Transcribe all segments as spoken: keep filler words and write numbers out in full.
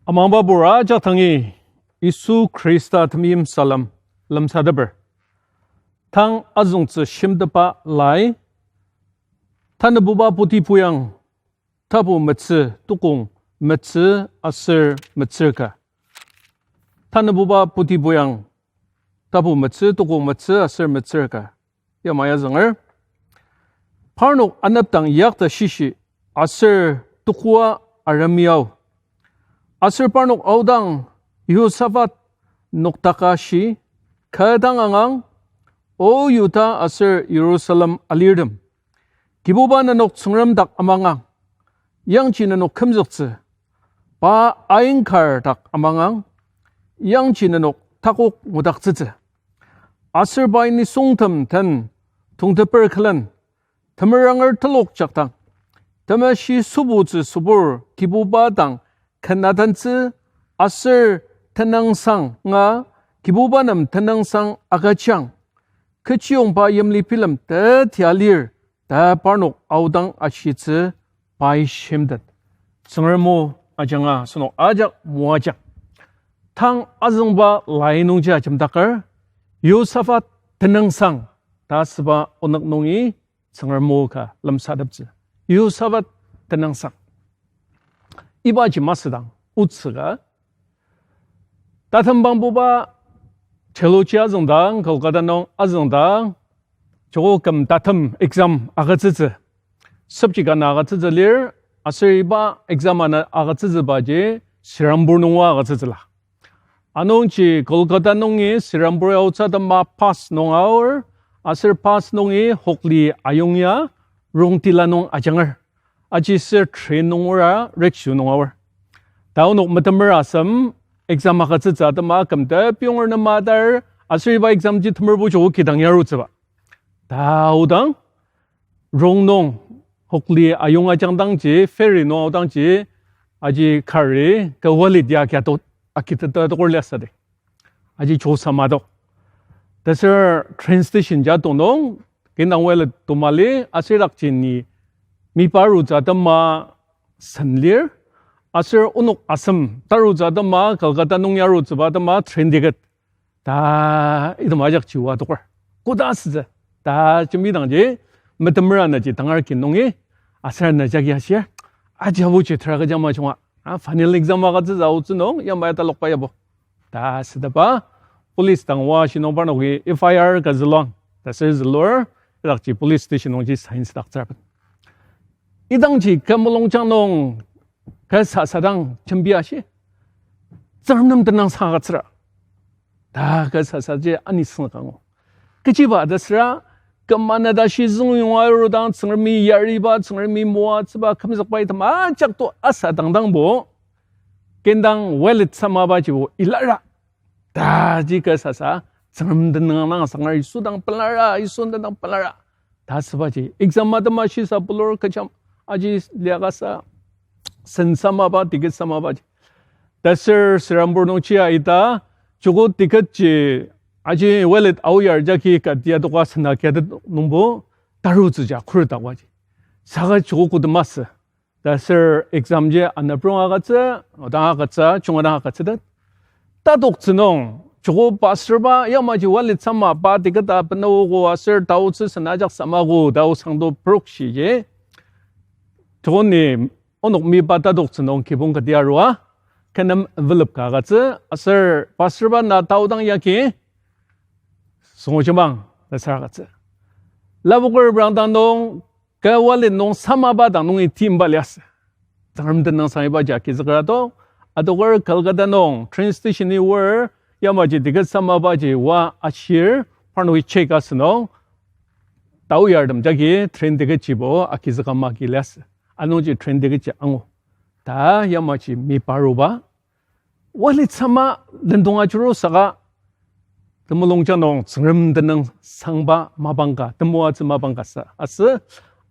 Amangba pur ajak dangi Yisu Khrista temeim salem lemsateper. Tang azüngtsü shimteba lai, Tanübuba Putipuyang, tapu metsü, tukong metsü aser metsür ka. Tanübuba Putipuyang, tapu metsü, tukong metsü aser metsür ka. Yamai azünger. Parnok anepdang yakta shishi aser tukua aremiao. Aser parnok aodang Yehosafat noktaka shi, kü dang angang, O Yuda aser Jerusalem alirtem. Kibuba nenok Tsüngrem dak amangang, yangji nenok kümzüktsü, pa aingkar dak amangang, yangji nenok takok ngudaktsütsü. Aser pai nisungtem den tongteper külen, temeranger telok jakdang, temeshi sübutsü sübur Kibuba dang kenadantsü aser tenüngsanga Kibuba nem tenüngsang agüjang. Kechiyongba yimli bilem teti alir ta parnok aodang ashitsü pai shimtet. Tsüngrem o ajanga asenok ajak moajang. Tang azüngba lai nungji ajemdaker, Yehosafat tenüngsang ta asüba onük nungi Tsüngrem o ka lemsateptsü. Yehosafat tenüngsang. Ibaji masüdang otsü ka, tatembangbuba theology azüngdang, Kolkata nung azüngdang, joko küm tatem exam agütsütsü. Subject ana agütsütsü lir, aser iba exam ana agütsütsübaji Serampore nunga agütsütsüla. Anungji Kolkata nungi Serampore aotsü atema bus nung aor, aser bus nungi Hooghly ayong ya Rungtila nung ajanger. Aji sür train nung ora rickshaw nung aor. Ta onok metemer asem exam agütsütsü atema küm tepi onger nema adar, aser iba exam ji temerbo joko kidang yarutsüba. Ta aodang, Rung nung Hooghly ayong ajangdangji, ferry nung aodangji, aji kari, kü wallet ya kiato, akiteta tokor liasadi. Aji joko sama tok. Taser train station ji ato nung, kidang wallet tomali, aser idakji ni mipa arutsü atema sen lir, aser onok asem tarutsü atema, Kolkata nung yarutsüba atema train ticket. Ta item ajakji oa tokor. Koda asütsü. Ta jembidangji, metemer anaji tangar kin nungi, aser ana jagi ashir. Aji abuji tera kejang majunga. A, final exam agütsütsü aotsü nung, yamai talokba yabo. Ta sütaba, police dang oa shi nung parnoki F I R ka züluang. Taser zülur, idakji police station nungji sign südaktsür aben. Idangji kü mulungjang nung kü sasadang jembi ashi. Tsüngrem nem tenüngsang agütsüra. Ta kü sasaji ani sünga angu. Kechiba ta süra, kümana tashi züngyonga arudang Tsüngremi yariba, Tsüngremi moatsüba, kümzükba item ajak to asa dangdangbo, kidang wallet samabajibo ilara. Taji kü sasa, Tsüngrem tenüng dang sanger Yisu dang pelara, Yisu dang pelara. Ta sübaji, exam atema shisa bulur kecham, aji liakasa, sen samaba, ticket samabaji. Taser Serampore nungji aita, joko ticket ji, aji wallet aoyar jagi katia toka sena kiatet nungbo, tarutsüja khuret akwaji. Saka joko koda masü. Taser exam ji anaprong agütsü, odang agütsü, junga dang agütsütet. Tatoktsü nung, joko pastor ba, yamaji wallet sama pa ticket a benogo aser taotsü sena ajak samago, tao sangdo prokshiji. Joko ni, onok miba tatoktsü nung kibong kati arua, kü nem envelope ka agütsü, aser pastor ba na taodang yagi, süngujimang, ta sür agütsü. Lapoker brang dang nung, kü wallet nung samaba dang nungi timba liasü. Tsüngrem tenüngsang ibaji agizüker ato, atoker Kolkata nung train station-i oar, yamaji ticket samabaji oa ashir, parnoki check asünung, taoyartem jagi train ticket jibo agizüka magi liasü. Anungji train ticket ji angu. Ta yamaji miparuba, wallet sama lendong ajuru saka, temulungjang nung Tsüngrem tenüngsangba mapang ka, temoatsü mapang ka sa. Asü,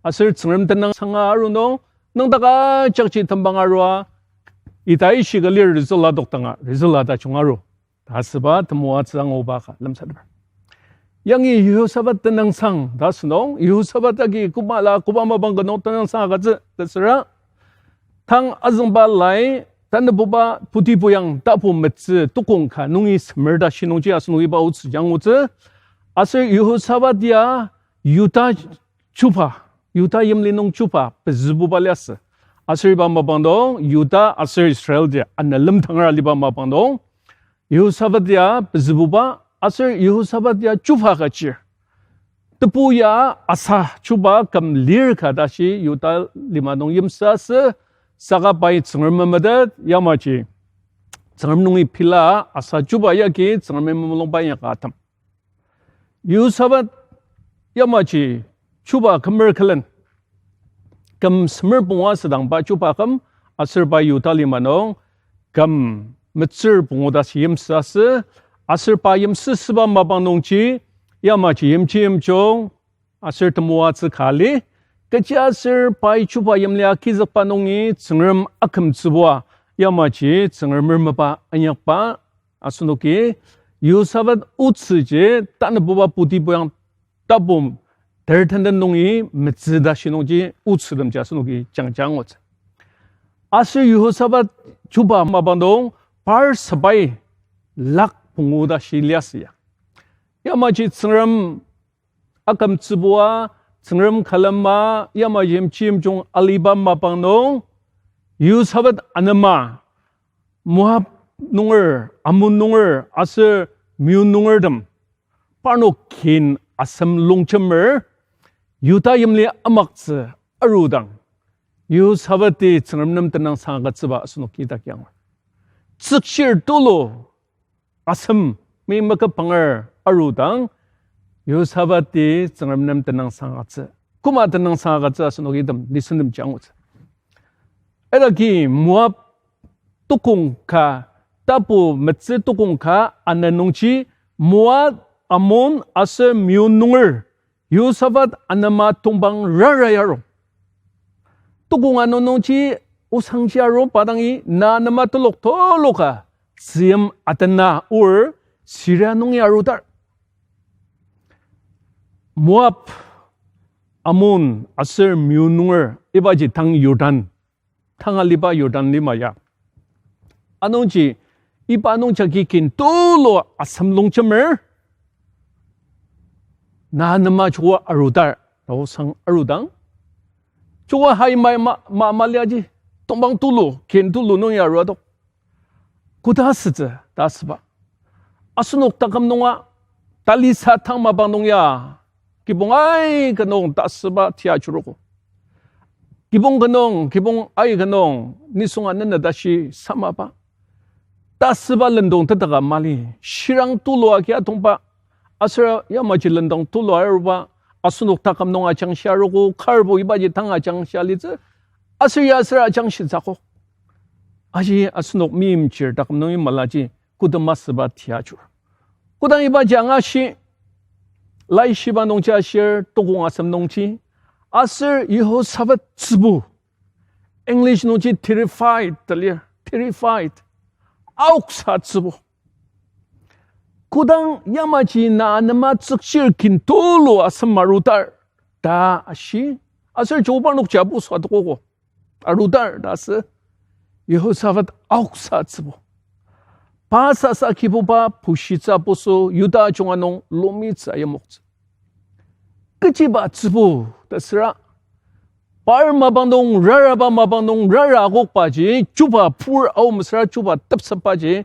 aser Tsüngrem tenüngsanga aru nung, nüngdaka jakji tembang arua, ita ishi ka lir result adok danga, result adajung aru. Ta asüba temoatsü anguba ka lemsateper. Yangi Yehosaphat tenüngsang ta asünung, Yehosaphat agi kobala koba mapang ka nung tenüngsang agütsü ta süra, tang azüngba lai, Tanabuba Putipuyang tapu metsü tukong ka nungi semer tashi nungji asenok iba otsü angutsü. Aser Yehosafat ya Yuda chuba, Yuda yimli nung chuba pezübuba liasü. Aser iba mapang nung Yuda aser Israel ti ana lemtanger aliba mapang nung Yehosafat ya pezübuba, aser Yehosafat ya chuba ka chir. Tebu ya Asa chuba küm lir ka tashi Yuda lima nung yimsü asü, saka pai Tsüngrem memetet, yamaji Tsüngrem nungi pila Asa chuba yagi Tsüngremi mulungba inyaka atem. Yehosafat yamaji chuba kümer külen, küm semer pungu asüdang pa chuba küm, aser pa Yuda lima nung küm metsür pungu tashi yimsü asü, aser pa yimsüsüba mapang nungji, yamaji yimji yimjung aser temoatsü ka li, kechiaser pai chuba yimli agizükba nungi Tsüngrem akümtsübua, yamaji Tsüngremer mapa inyakba, asenoki Yehosafat otsüji tanabuba Putipuyang tapu ter tenden nungi metsü tashi nungji otsütemji asenoki jangjang angutsü. Aser Yehosafat chuba mapang nung par sepai lak pungu tashi liasü ya. Yamaji Tsüngrem akümtsübua, Tsüngrem külema, yamaji yimji yimjung aliba mapang nung, Yehosafat anema, Moab nunger, Ammon nunger, aser Meon nungertem, parnok kin asem longjemer, Yuda yimli amaktsü arudang, Yehosafati Tsüngrem nem tenüngsang agütsüba asenoki idaki angur. Tsükshir tulu asem mi meküpanger arudang, Yehosafati Tsüngrem nem tenüngsang agütsü. Koma tenüngsang agütsü asenoki item listenem jangutsü. Idaki Moab tukong ka, tapu metsü tukong ka ana nungji Moab, Ammon aser Meon nunger Yehosafat anema tongpang rara ya aru. Tukong ano nungji osangji aru pa dangi na anema telok tuluka tzüyim atena aor Syria nungi arudar. Moab, Ammon aser Meon nunger ibaji tang Jordan, tang aliba Jordan lima ya. Anungji iba nung jagi kin tulu asem longjemer, na anema joko arudar, na osang arudang, joko hai mai ma, ma, maliaji, tongpang tulu, kin tulu nung ya aru adok. Koda asütsü ta asüba, asenok taküm nunga talisa tang mapang nung ya kibong aika nung tasüba tia ajurugo. Kibong ka nung, kibong aika nung, nisunga nena tashi samaba, tasüba lendong tetaka mali, shirang tulu agi atongba, aser yamaji lendong tulu aruba, asenok taküm nung ajangshi arugo, karbo ibaji tang ajangshi alitsü, aser ya aser ajangshitsü akok. Aji asenok meimchir taküm nungi malaji kodama süba tia ajur. Kodang ibaji angashi, Laishiba nungji ashir, tukong asem nungji, aser Yehosafat tsübu, English nungji terrified ta lir, terrified, aoksa tsübu. Kodang yamaji na anema tsükchir kin tulu asem arudar ta ashi, aser Jehoba nokja apuso adokogo, arudar ta asü, Yehosafat aoksa tsübu. Pa sasa Kibuba pushitsü apuso Yuda ajunga nung lomitsü ayimoktsü. Kechiba tsübu ta süra, par mapang nung, raraba mapang nung, rara akokbaji, chuba pur aomsüra chuba tepsepbaji,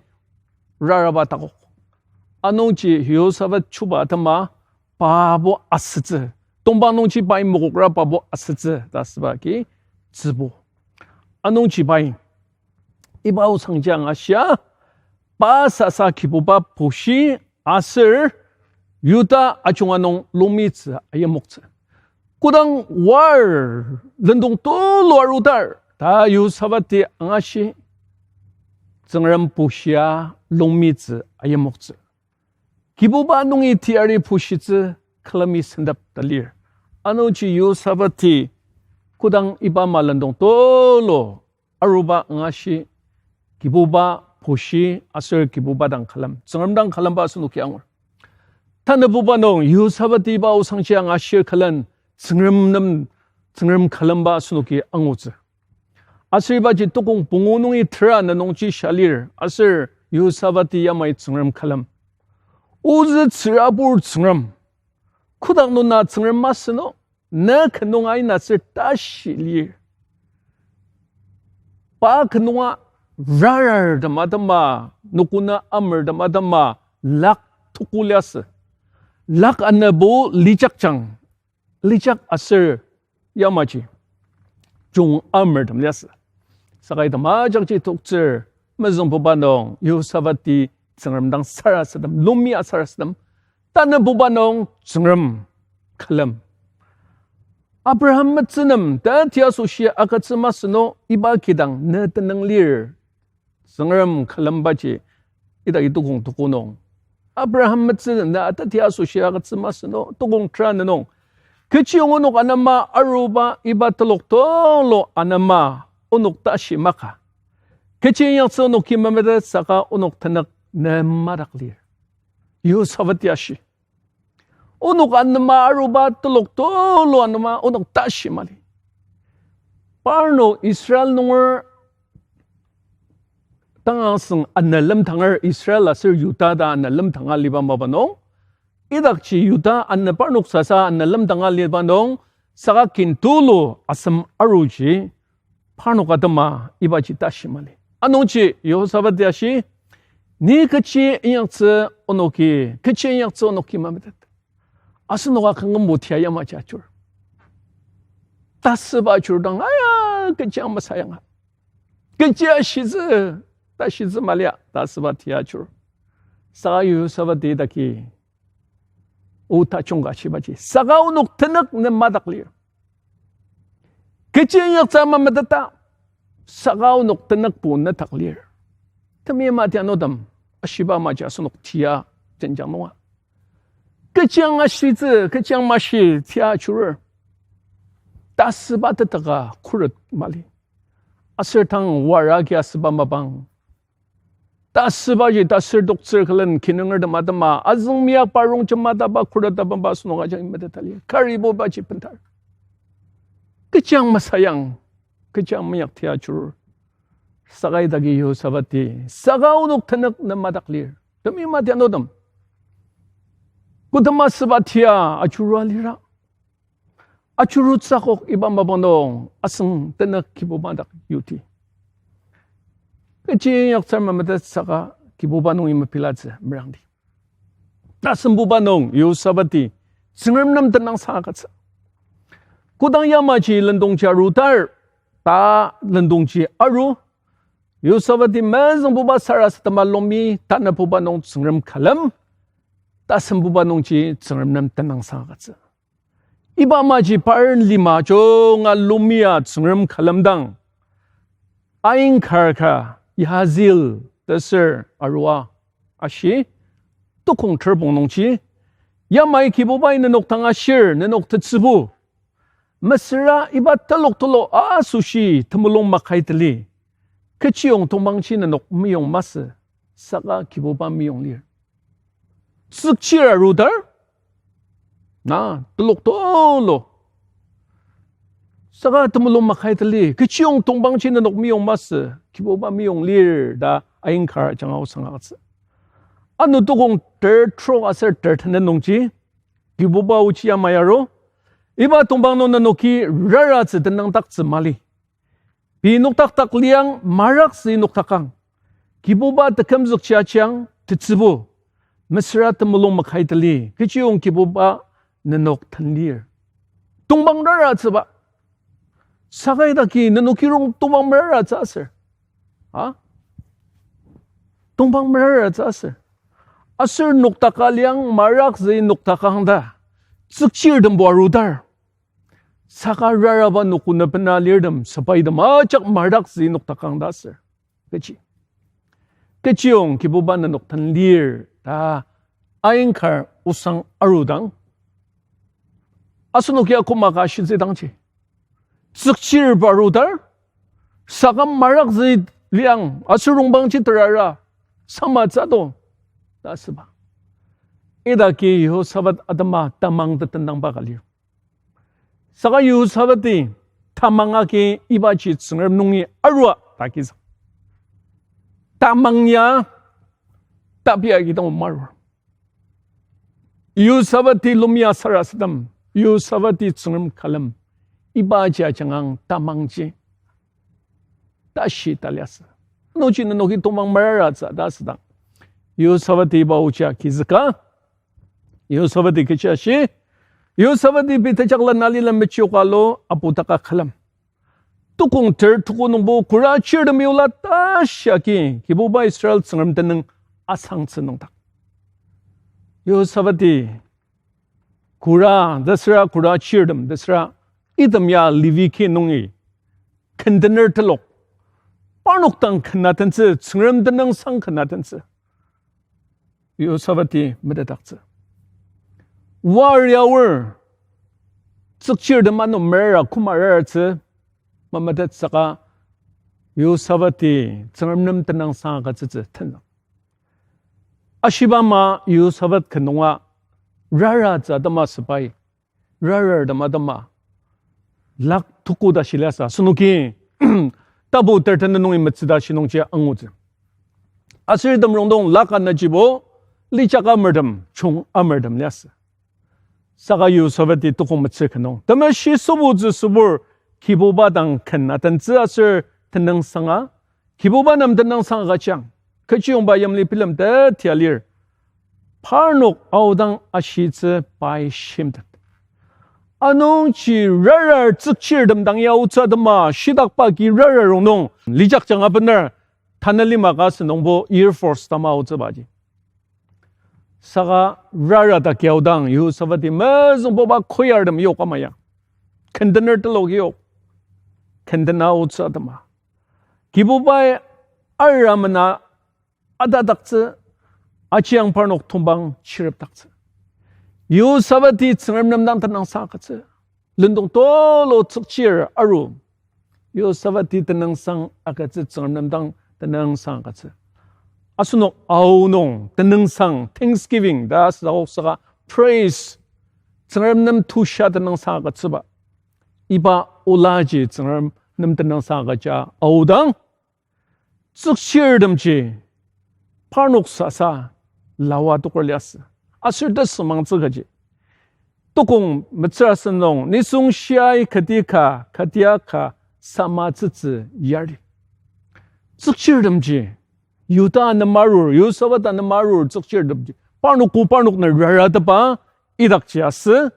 raraba takok. Anungji Yehosafat chuba atema, pabo asütsü. Tongpang nungji pai mokokra pabo asütsü ta süba ki tsübu. Anungji pai iba osangji angashia, pa sasa Kibuba pushi aser Yuda ajunga nung lomitsü ayimoktsü. Kodang war lendong tulu arudar ta Yehosafati angashi, Tsüngrem pushia lomitsü ayimoktsü. Kibuba nungi teyari pushitsü külemi sendep ta lir. Anungji Yehosafati kodang iba malendong tulu aruba angashi, Kibuba pushi aser Kibuba dang külem, Tsüngrem dang külemba asenoki angur. Tanabuba nung Yehosafati iba osangji angashir külen Tsüngrem nem, Tsüngrem külemba asenoki angutsü. Aser ibaji tukong pungu nungi tera nenungji sha lir, aser Yehosafati yamai Tsüngrem külem. Ozü tsürabur Tsüngrem. Kotak nuna Tsüngrem masü no, ne kenung aina ser tashi lir. Pa kenunga rarartem atema, nokona amertem atema, lak tuku liasü. Lak anabo lijakjang, lijak aser yamaji jung amertem liasü. Saka item ajakji toktsür, mezüngbuba nung Yehosafati Tsüngrem dang sarasadem, lumia sarasadem, tanübuba nung Tsüngrem külem. Abraham metsünem ta tia asoshi agütsü masü no iba kidang ne tenüng lir. Tsüngrem külembaji idaki tukong tuku nung, Abraham metsünem ta tia asoshi agütsü masü no tukong tera nenung, kechiyong onok anema aruba iba telok tulu anema onok tashi maka. Kechi inyaktsü onoki memetet saka onok tenük ne madak lir. Yehosafati ashi. Onok anema aruba telok tulu anema onok tashi mali. Parnok Israel nunger tangangsüng ana lemtanger, Israel aser Yuda ta ana lemtanga liba mapa nung, idakji Yuda ana parnok sasa ana lemtanga liba nung, saka kin tulu asem aruji parnok atema ibaji tashi mali. Anungji Yehosafati ashi, ni kechi inyaktsü onoki, kechi inyaktsü onoki memetet. Asenoka kangkümbo tia yamaji ajur. Tasüba ajur dang, aya, kechi ang masayanga. Kechi ashitsü, tashitsü malia, ta asüba tia ajur. Saka Yehosafati idaki o tajung ka shibaji, saka onok tenük ne madak lir. Kechi inyaktsü memeteta, saka onok tenükbo ne dak lir. Temeim atianutem, ashiba amaji asenok tia jenjang nunga, kechi ang ashitsü, kechi ang mashi tia ajurur. Tasüba tetaka khuret mali. Aser tang wara agi asüba mapang, tasübaji tasür toktsür külen kinungertem atema azüng miakba, rongjemataba, khuretaba asenoka jagi meteta lir. Karibo ibaji bentar. Kechi ang masayang, kechi ang minyak tia ajurur. Saka idaki Yehosafati, saka onok tenük ne madak lir. Temeim atianutem, kodama süba tia ajurua lira, ajurutsü akok iba mapang nung asüng tenük Kibuba dak yuti. Kechi inyaktsü memetet saka Kibuba nungi mepilatsü merangdi. Tasembuba nung Yehosafati Tsüngrem nem tenangsa agütsü. Kodang yamaji lendongji arudar, ta lendongji aru, Yehosafati mezüngbuba sarasadema lumi, tanübuba nung Tsüngrem külem, tasembuba nungji Tsüngrem nem tenangsa agütsü. Iba amaji par lima junga lumia Tsüngrem külemdang, ain kar ka Yahaziel ta ser arua ashi, tukong terbong nungji, yamai Kibubai nenok dang ashir, nenok tetsübu. Mesüra iba telok tulu asoshi temulung makaiteli, kechiyong tongpangji nenok meyong masü, saka Kibuba meyong lir. Tsükchir arudar, na, telok tulu, saka temulung makaiteli, kechiyong tongpangji nenok meyong masü, Kibuba meyong lir ta ain kar ajanga osang agütsü. Ano tukong ter trok aser ter tenet nungji, Kibuba ochi yamai aru, iba tongpang nung nenoki raratsü tenangdaktsü mali. Pei noktakdak liang, marakzü noktakang. Kibuba tekümzükji ajiang, tetsübu. Mesüra temulung makaiteli, kechiyong Kibuba nenok den lir. Tongpang raratsüba. Saka idaki nenok kirong tongpang meraratsü aser, a, tongpang meraratsü aser, aser noktaka liang, marakzü noktakang ta tsükchirtembo arudar, saka raraba nokona bena lirtem, sepaitem ajak marakzü noktakang ta aser, kechi, kechiyong Kibuba nenok den lir ta ain kar osang arudang, asenoki akoma ka shitsü dangji, tsükchirba arudar, saka marakzü liang, aser rongbangji terara, samatsü do, ta asüba. Idaki Yehosafat atema tamang tetendangba ka lir. Saka Yehosafati tamang agi ibaji Tsüngrem nungi arua ta agizük. Tamang ya, tapi agi dang marur. Yihosafati lomia sarasadem, Yihosafati Tsüngrem külem, ibaji ajanga tamangji tashi taliasü. Nungji nenoki tomang meraratsü ta asüdang, Yihosafati iba oji agizüka, Yihosafati kechi ashi, Yihosafati pei tejaklen alila mechioka lo aputaka külem. Tukong ter tuko nungbo kura chirtemi ola tashi agi Kibuba Israel Tsüngrem tenüng asangtsü nüngdak, Yihosafati kura, tesüra kura chirtem, tesüra item ya Levi ki nungi kendener telok, parnok dang ken atentsü, Tsüngrem tenüngsang ken atentsü Yihosafati metetdaktsü. War ya aor, tsükchirtem ano merara koma raratsü memetet saka Yihosafati Tsüngrem nem tenüngsang agütsütsü tenang. Ashiba ama Yihosafat ken nunga raratsü atema sepai, rarartem atema lak tuko ta shiliasü asenoki tapu thirteen nungi metsü ta shinungji angutsü. Aser item rongdong lak anajibo lijak amertem, chong amertem liasü. Saka Yihosafati tukong metsür ken nung temeshi sübutsü sübur Kibuba dang ken atentsü aser tenüngsanga, Kibuba nem tenüngsang agüjang, kechiyongba yimli bilemtet tia lir. Parnok aodang ashitsü pai shimtet. Anungji rarar tsükchirtem dang ya aotsü atema shitakba ki rarar rongnung lijakjang abener tanü lima ka asünungbo Air Force tama aotsübaji. Saka rara dak ya aodang Yihosafati mezüngbuba choirtem yok ama ya, kendener telok yok, kendena aotsü atema Kibubai ara mena atadaktsü, ajiang parnok tongpang chirepdaktsü. Yihosafati Tsüngrem nem dang tenüngsang agütsü. Lendong tulu tsükchir aru, Yihosafati tenüngsang agütsü, Tsüngrem nem dang tenüngsang agütsü. Asenok aonung tenüngsang, thanksgiving ta südakok saka praise, Tsüngrem nem tushia tenüngsang agütsüba, iba olaji Tsüngrem nem tenüngsang agüja aodang, tsükchirtemji parnok sasa lawa toker liasü. Aser tesümangtsü kaji, tukong metsür asünung nisung shiai kati ka, katia ka samatsütsü yari. Tsükchirtemji, Yuda nem arur, Yihosafat nem arur tsükchirtemji, parnok o parnok na raratepa idakji asü.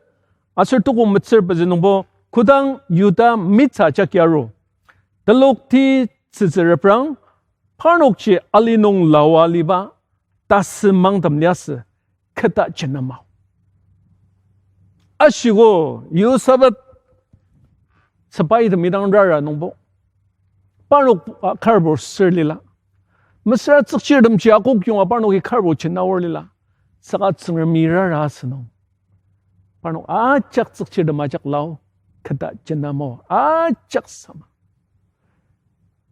Aser tukong metsür pezü nungbo kodang Yuda mitsa jagi aru, telokti tsütsü reprang, parnokji ali nung lawa liba tasümangtem liasü, keta jenama. Ashiko Yihosafat sepaitemi dang rara nungbo, parnok, a, karbo sür lila. Mesüra tsükchirtemji akok yonga parnoki karbo jena aor lila. Saka Tsüngremi rara asünung, parnok ajak tsükchirtem ajak lao, keta jenamo, ajak sama.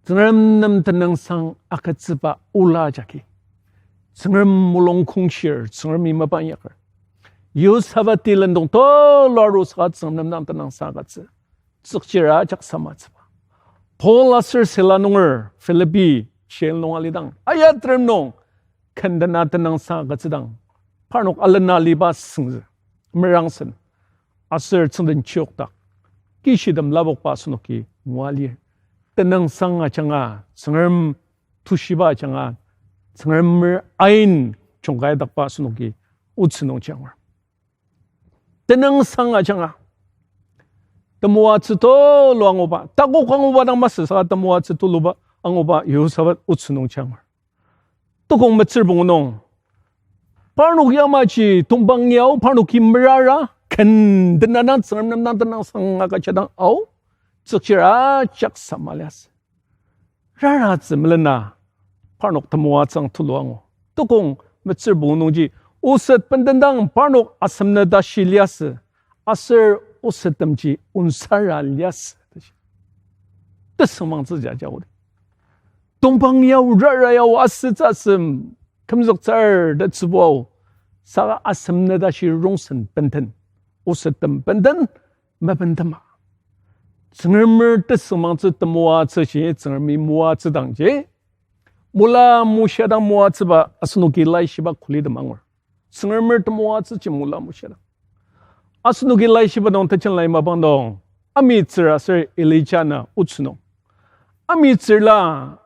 Tsüngrem nem tenüngsang agütsüba ola jagi, Tsüngrem mulung kongshir, Tsüngremi mapa inyaker. Yihosafati lendong tulu aru saka Tsüngrem nem dang tenüngsang agütsü, tsükchir ajak samatsüba. Paul aser Sila nunger Philippi jail nung alidang, ayatrem nung kendena tenüngsang agütsüdang, parnok alena aliba süngzü, merangsen, aser tsüngden chiokdak, kishitem lapokba asenoki ngua lir. Tenüngsang ajanga, Tsüngrem tushiba ajanga, Tsüngremer ain jungkaidakba asenoki otsü nungji angur. Tenüngsang ajanga, temoatsü tulu anguba, takok anguba dang masü saka temoatsü tuluba anguba Yihosafat otsü nungji angur. Tukong metsür pungu nung, parnok yamaji tongpang yao, parnoki merara, kendena dang Tsüngrem nem dang tenüngsang agüjadang ao, tsükchir ajak sama liasü. Raratsü melena parnok temoatsü ang tulu angu. Tukong metsür pungu nungji, oset bendendang parnok asemnü tashi liasü, aser osettemji onsara liasü. Tesüngmangtsü jaja odi. Tongpang yao, rara yao, asütsü asem, kümzüktsür ta tsübuao, saka asemnü tashi rongsen benden, osettem benden, mebendema. Tsüngremer tesüngmangtsü temoatsü shi, Tsüngremi moatsü dangji, mula moshia dang moatsüba asenoki laishiba kulitem angur. Tsüngremer temoatsüji mula moshia dang. Asenoki laishiba nung tejen lai mapang nung, amitsür aser Elija na otsü nung. Amitsürla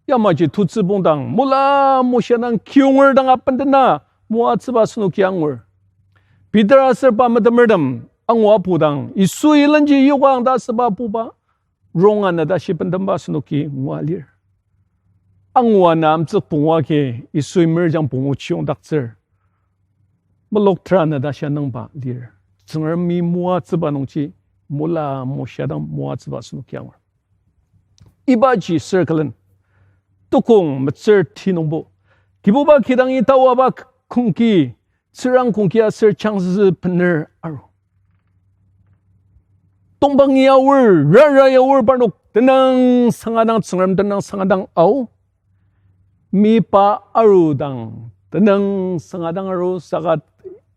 yamaji tutsü pongdang, mula moshia dang kiyonger dang apendena moatsüba asenoki angur. Peter aser pa metemertem angua pudang, Yisu ilenji yoka ang ta asüba puba, ronga na tashi bendemba asenoki ngua lir. Angua na amtsük pungu agi Yisui merjang pungu chiyongdaktsür. Meloktra na tashi anangba lir. Tsüngremi moatsüba nungji mula moshia dang moatsüba asenoki angur. Ibaji circlen tukong metsür ti nungbo, Kibuba kidangi tawaba kongki, tsürang kongki aser changzü bener aru. Tongpangi aor, rara aor parnok tenüngsanga dang, Tsüngrem tenüngsanga dang ao. Mipa arudang, tenüngsanga dang aru saka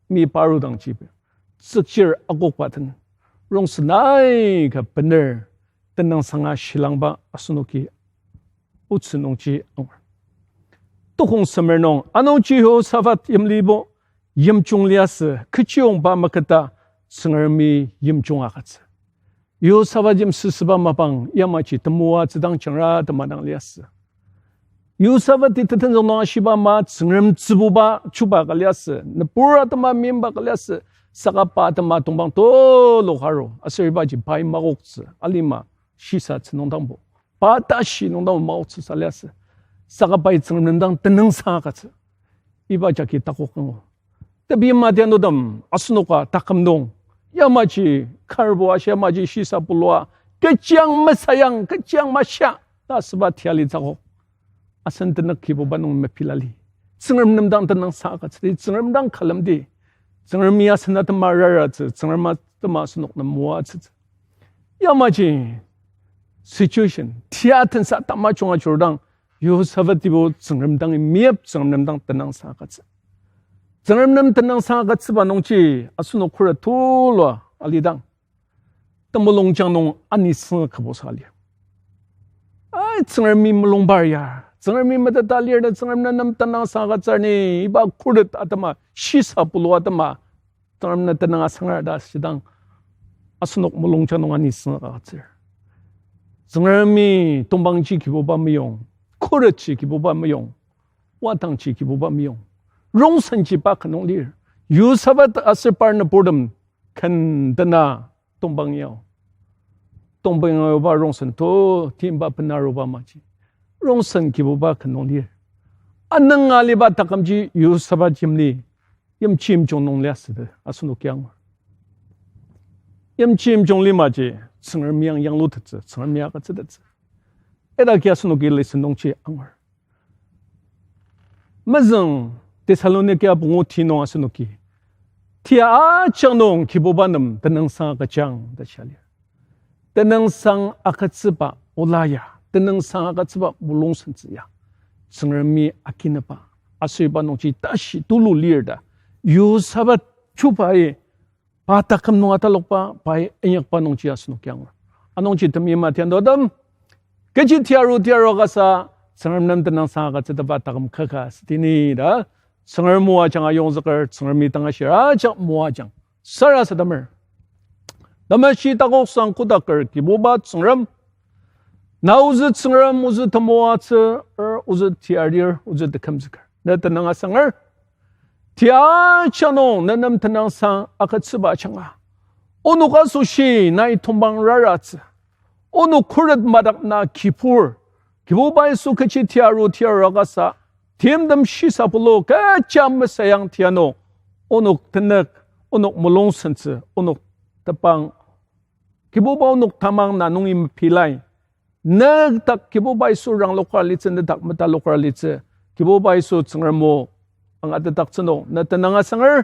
mipa arudangji tsükchir akokba den rongsen aika bener tenüngsanga shilangba asenoki otsü nungji angur. Tukong semer nung, anungji Jehosaphat yimlibo yimjung liasü, kechiyongba maketa Tsüngremi yimjung agütsü. Jehosaphat yimsüsüba mapang yamaji temoatsü dang jangra tema dang liasü. Jehosaphat ti tetenzük nung ashiba ama Tsüngrem tsübuba chuba ka liasü. Nübur atema meimba ka liasü. Saka pa atema tongpang tulu aru. Aser ibaji pai makoktsü. Alima shisatsü nungdangbo, pa tashi nungdangbo makoktsü sa liasü. Saka pai Tsüngrem nem dang tenüngsang agütsü. Iba jagi takok angu. Tebi matianutem asenoka taküm nung, yamaji karbo ashi yamaji shisa pulua, kechiang mesayang, kechiang masha ta asüba tia litsü akok. Asen tenük Kibuba nung mepila li. Tsüngrem nem dang tenüngsang agütsüdi, Tsüngrem dang külemdi, Tsüngremi asen atema raratsü, Tsüngrem atema asenok nem moatsütsü. Yamaji situation tia tensa tamajung ajurdang, Jehosaphat tibo Tsüngrem dang imip, Tsüngrem nem dang tenüngsang agütsü. Tsüngrem nem tenüngsang agütsüba nungji asenok khuret tulua alidang, temulungjang nung anisüng kübok sa lir. Ai, Tsüngremi mulungbar ya, Tsüngremi meteta lir ta Tsüngrem nem tenüngsang agütsür ni, iba khuret atema, shisa pulu atema, Tsüngrem nem tenüng asangar ta shidang, asenok mulungjang nung anisüng agütsür. Tsüngremi tongpangji Kibuba meyong, khuretji Kibuba meyong, wadangji Kibuba meyong, rongsenji pa ken nung lir. Jehosaphat aser par nüburtem ken dena tongpang yao. Tongpang yaoba rongsen to timba benaruba maji, rongsen Kibuba ken nung lir. Anüng aliba takümji Jehosaphat yimli, yimchimjung nung liasüdi asenoki angur. Yimchimjung limaji Tsüngremi yang yanglutettsü, Tsüngremi agütsütettsü. Idaki asenoki lesson nungji angur. Mezüng Thessalonika pungu ti nung asenoki, tia ajak nung Kibuba nem tenüngsang agüjang ta shia lir. Tenüngsang agütsüba ola ya, tenüngsang agütsüba mulungsentsü ya, Tsüngremi akinaba, aser iba nungji tashi tulu lir ta Jehosaphat chubai pa taküm nung atalokba, pai inyakba nungji asenoki angur. Anungji temeim atianutem, kechi tiaru tiaru kasa, Tsüngrem nem tenüngsang agütsütaba taküm kaka südi ni ta, Tsüngrem moajang ayongzüker, Tsüngremi tangashir ajak moajang sarasademer. Temeshi takoksang kotaker Kibuba Tsüngrem, na ozü Tsüngrem, ozü temoatsü, er, ozü tiarir, ozü tekümzüker, ne tenüng asanger. Tia ajak nung ne nem tenüngsang agütsüba ajanga, onok asoshi nai tongpang raratsü, onok khuret madak na kibur, Kibuba Yisu kechi tiaru tiaru kasa, timtem shisa pulu kecha mesayang tia nung, onok tenük, onok mulungsentsü, onok tepang, Kibuba onok tamang na nungi mepilai. Nedak Kibuba Yisu ranglokra litsü, nedak metalokra litsü, Kibuba Yisu Tsüngrem o angatetdaktsü nung ne tenüng asanger.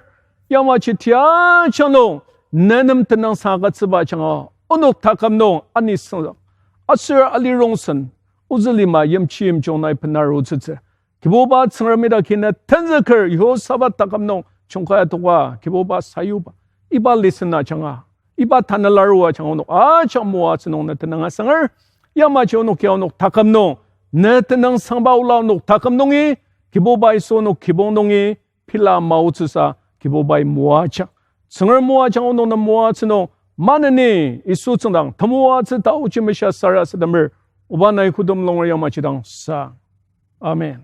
Yamaji tia ajak nung ne nem tenüngsang agütsüba ajanga, onok taküm nung anisüng aser alirongsen, ozü lima yimchimjung nai benarutsütsü, Kibuba Tsüngremi daki ne tenzüker Jehosaphat taküm nung jungkai atoka Kibuba sayuba. Iba lesson ajanga, Iba tanela arua ajanga onok ajak moatsü nung ne tenüng asanger. Yamaji onok ya onok taküm nung, ne tenüng sangba ola onok taküm nungi, Kibuba Yisu onok kibong nungi, pila maotsüsa Kibubai moajang. Tsüngrem moajang onok ne moatsü nung, maneni Yisu tsüngdang temoatsü taoji meshia sarasademer, oba nai kodem longer yamaji dang sa. Amen.